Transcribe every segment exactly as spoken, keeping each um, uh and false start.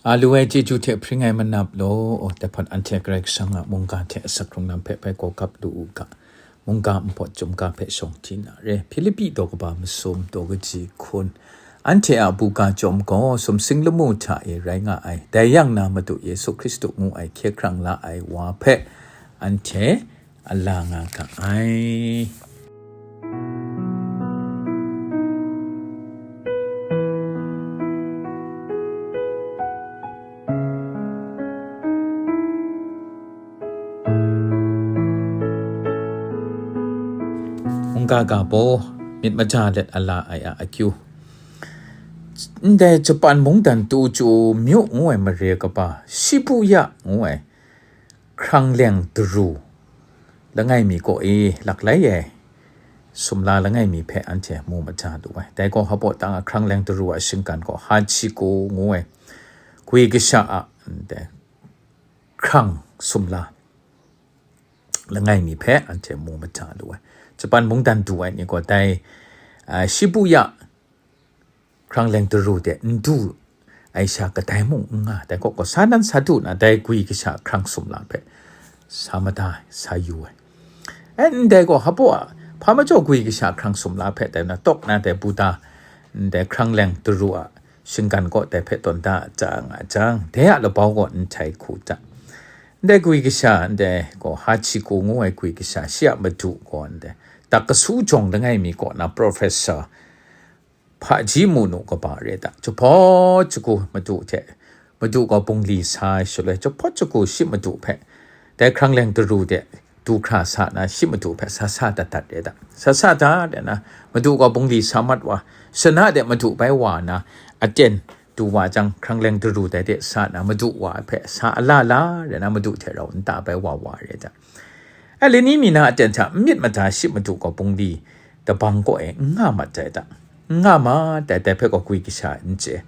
A lu ai chyeju hte hpring ai manap law, dai hpan anhte Karai Kasang a mungga hte asak hkrung lam hpe bai gawgap lu u ga, mungga npawt chyum ga hpe shawng hti na re. Hpilipi daw kaba masum daw kaji hkun. Anhte a buga chyawm gaw sumsing lamu hta e rai nga ai. Dai yang na Madu Yesu Hkristu ngu ai hkye hkrang la ai wa hpe anhte a la nga ga ai. Mungga ga baw myit maja let a la ai a akyu. Ndai Japan mungdan tu chu myu ngu ai mare kaba, Shibuya ngu ai hkrang leng daru langai mi kaw e laklai ai sumla langai mi hpe anhte mu maja lu ai. Dai gaw hpaw tang a hkrang leng daru a shinggan gaw Hachiko ngu ai gwi kasha a, ndai hkrang sumla langai mi hpe anhte mu maja lu ai. Japan mungdan du ai ni gaw dai, a, Shibuya hkrang leng daru de n du ai sha kadai mung n nga, dai kaw gaw sa nan sa du na, dai gwi kasha hkrang sumla hpe sa mada ai, sa yu ai. E, ndai gaw hpaw a, hpa majaw gwi kasha hkrang sumla hpe dai na tawk na dai Buddha, ndai hkrang leng daru a shinggan kaw dai hpe tawn da a jang, a jang, dai a labau gaw n htai hku ta. Ndai gwi kasha, ndai gaw Hachiko ngu ai gwi kasha, shi a madu gaw ndai Takasu jawng langai mi kaw na professor hpaji mu nu kaba re ta. Jahpawt jagu madu hte, madu gaw bungli sa ai shaloi, jahpawt jagu shi madu hpe, dai hkrang leng daru de du hkra sa na, shi madu hpe sa sa dat dat re ta. Sa sa dat de na, madu gaw bungli sa mat wa, shana de madu bai wa na, aten du wa jang, hkrang leng daru dai de sa na, madu wa hpe sa a la la re na, madu hte rau nta bai wa wa re ta. A lani mi na aten hta n myit mada shi madu gaw bungli dabang kaw e n nga mat dai ta. N nga mat dai, dai hpe gaw gwi kasha n chye.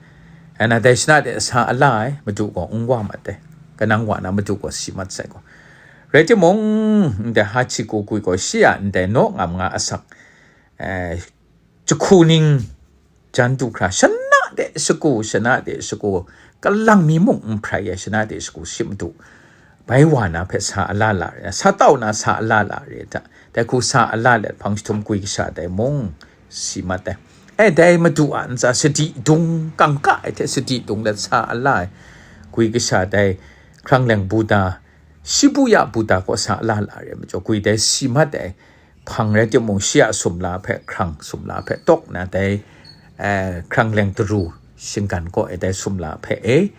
Ai na dai shana de sa a la ai madu gaw n wa mat dai. Kanang wa na madu gaw si mat sai gaw. Rai timung, ndai Hachiko gwi gaw shi a ndai naw ngam nga asak, eh, jahku ning jan du hkra, shana de shagu, shana de shagu, kalang mi mung n hprai ai shana de shagu shi madu bai wa na hpe sa a la la re, sa tau na sa a la la re ta. Dai hku sa a la let hpang jahtum gwi kasha dai mung si mat ai. E, dai madu a ntsa sadi dung kangka ai hte sadi dung let sa a la ai gwi kasha dai hkrang leng Buddha, Shibuya Buddha kaw sa a la la re majaw, gwi dai si mat ai hpang rai timung, shi a sumla hpe, hkrang sumla hpe tawk na dai, eh, hkrang leng daru shinggan kaw e dai sumla hpe e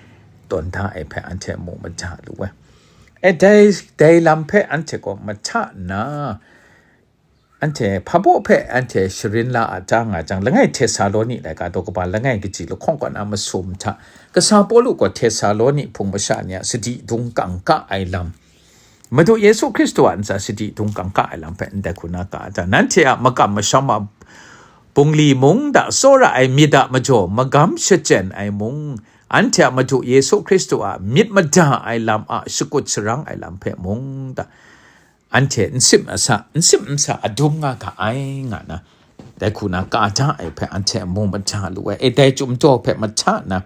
tawn da ai hpe anhte mu maja lu ai. E dai, dai lam hpe anhte gaw mahta nna, anhte hpabaw hpe anhte sharin la a ta nga jang, langai Htesaloni laika daw kaba langai kaji lahkawng kaw na masum hta, kasa Pawlu gaw Htesaloni hpung masha ni a sadi dung kangka ai lam, Madu Yesu Hkristu a ntsa sadi dung kangka ai lam hpe ndai hku na ka ai ta, nanhte a makam masham a bungli mung da tsawra ai myit a majaw magam shachyen ai mung, anhte a Madu Yesu Hkristu a myit mada ai lam a shakut sharang ai lam hpe mung da, anhte n sim a sa, n sim n sa adum nga ga ai, nga na, dai hku na ka da ai hpe anhte mu maja lu ai. E, dai chyum daw hpe mahta na,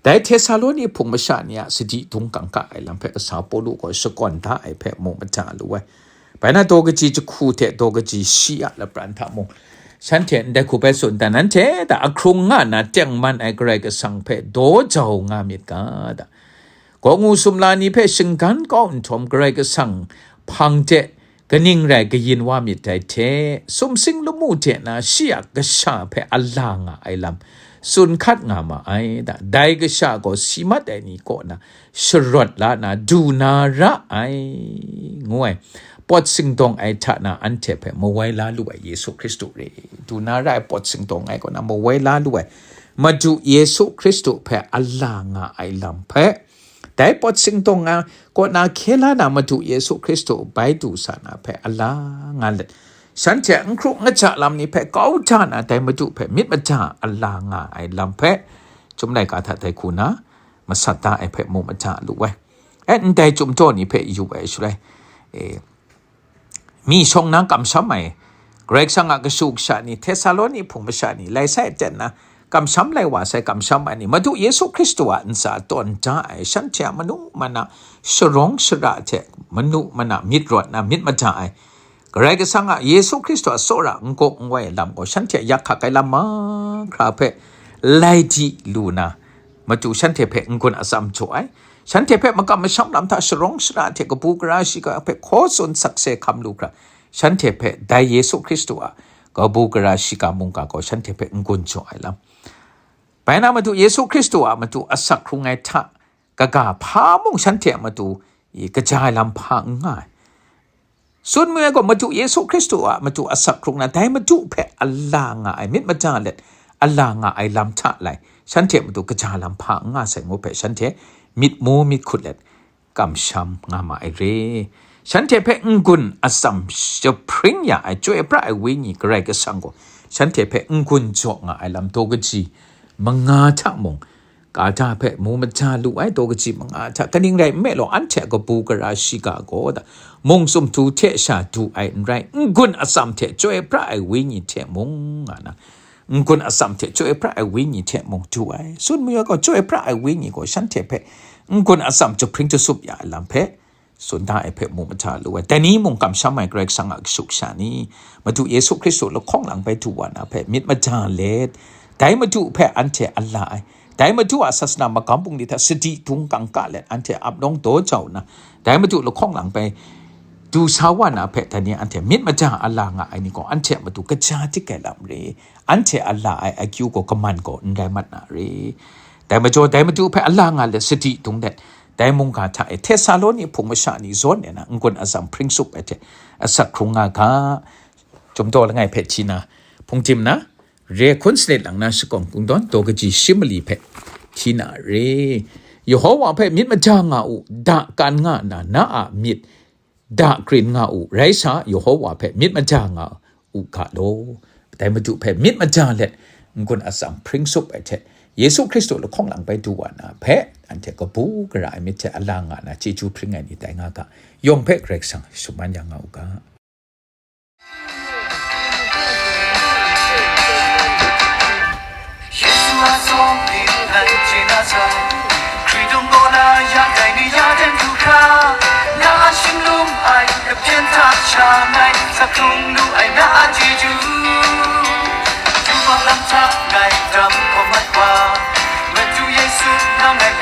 dai Htesaloni hpung masha ni a sadi dung kangka ai lam hpe kasa Pawlu gaw shakawn da ai hpe mu maja lu ai. Bai na daw kaji jahku hte daw kaji shi a lapran hta mung, shanhte ndai hku bai tsun dan, nanhte da ahkrung nga na tengman ai Karai Kasang hpe daw jau nga myit ga da. Kaw ngu sumla ni hpe shinggan kau nhtawm, Karai Kasang hpang hte kaning rai kayin wa myit dai hte, sumsing lamu hte na shi a kasha hpe a la nga ai lam tsun hkat nga ma ai da. Dai kasha gaw si mat ai ni kaw na sharawt la na du na ra ai, ngu ai pawt singdawng ai hta na anhte hpe mawai la lu ai Yesu Hkristu re. Du na ra ai pawt singdawng ai kaw na mawai la lu ai Madu Yesu Hkristu hpe a la nga ai lam hpe, dai pawt singdawng ai kaw na hkye la na Madu Yesu Hkristu bai du sa na hpe a la nga let, shanhte n hkru n kaja lam ni hpe kau hta na dai Madu hpe myit mada a la nga ai lam hpe, Chyum laika hta dai hku na masat da ai hpe mu maja lu ai. E, ndai Chyum daw ni hpe yu ai shaloi, e, mi shawng na kamsham ai Karai Kasang a kashu kasha ni, Htesaloni hpung masha ni, lai sai aten na, kamsham lai wa sai kamsham ai ni, Madu Yesu Hkristu a ntsa tawn da ai, shanhte a manu mana sharawng shara hte manu mana myit rawt na myit mada ai, Karai Kasang a Yesu Hkristu a tsawra n-gaw n-wai lam gaw shanhte yak hkak ai lam mahkra hpe lai di lu na, Madu shanhte hpe n-gun atsam jaw ai. Shanhte hpe makam masham lam hta sharawng shara hte kabu gara shiga hpe hkaw tsun sakse hkam lu hkra, shanhte hpe dai Yesu Hkristu a kabu gara shiga mungga gaw shanhte hpe n-gun jaw ai lam. Bai na Madu Yesu Hkristu a matu asak hkrung ai hta kaga hpa mung shanhte a matu i kaja ai lam hpa n nga ai. Tsun mayu ai gaw, Madu Yesu Hkristu a matu asak hkrung na, dai Madu hpe a la nga ai, myit mada let a la nga ai lam hta lai, shanhte matu kaja lam hpa n nga sai ngu hpe, shanhte myit mu myit hkut let kamsham nga ma ai re. Shanhte hpe n-gun atsam jahpring ya ai Chyoi pra ai Wenyi Karai Kasang gaw, shanhte hpe n-gun jaw nga ai lam daw kaji manga hta mung, Kata hpe mu maja lu ai daw kaji manga hta, kaning rai nme law, anhte a kabu gara shiga gaw da, mung sumtu hte sha du ai n rai, n-gun atsam hte Chyoi pra ai Wenyi hte mung nga na, n-gun atsam hte Chyoi pra ai Wenyi hte mung du ai. Tsun mayu ai gaw, Chyoi pra ai Wenyi gaw shanhte hpe n-gun atsam jahpring jasup ya ai lam hpe, tsun da ai hpe mu maja lu ai. Dai ni mung kamsham ai Karai Kasang a kashuk sha ni, Madu Yesu Hkristu lahkawng lang bai du wa na hpe myit maja let, dai Madu hpe anhte a la ai, dai Madu a sasana magam bungli hta sadi dung kangka let anhte ap nawng daw jau nna, dai Madu lahkawng lang bai du sa wa na hpe dai ni anhte myit maja a la nga ai ni gaw, anhte a matu kaja dik ai lam re, anhte a la ai akyu gaw kaman gaw n rai mat na re. Dai majaw, dai Madu hpe a la nga let sadi dung let, dai mungga hta e Htesaloni hpung masha ni zawn e na n-gun atsam hpring tsup ai hte asak hkrung nga ga. Chyum daw langai hpe hti na, hpung tim na, re hkun sanit lang na shakawng kungdawn daw kaji shi mali hpe hti na re. Yehowa hpe myit maja nga u, da kan nga na, na a myit da grin nga u, rai sa, Yehowa hpe myit maja nga u ga law. Dai Madu hpe myit maja let, n-gun atsam hpring tsup ai hte, Yesu Hkristu lahkawng lang bai du wa na hpe, anhte kabu gara ai myit hte a la nga na chyeju hpring ai ni tai nga ga, yawng hpe Karai Kasang shaman ya nga u ga. Yesu a sawng ning ngai chye na sai, Hkritung gaw na ya dai ni ya den du hkra, na a shinglung ai kapyen hta sha ngai, sa hkrung lu ai na a chyeju. Yubak lam hta ngai dam hkawm mat wa, Madu Yesu nang ngai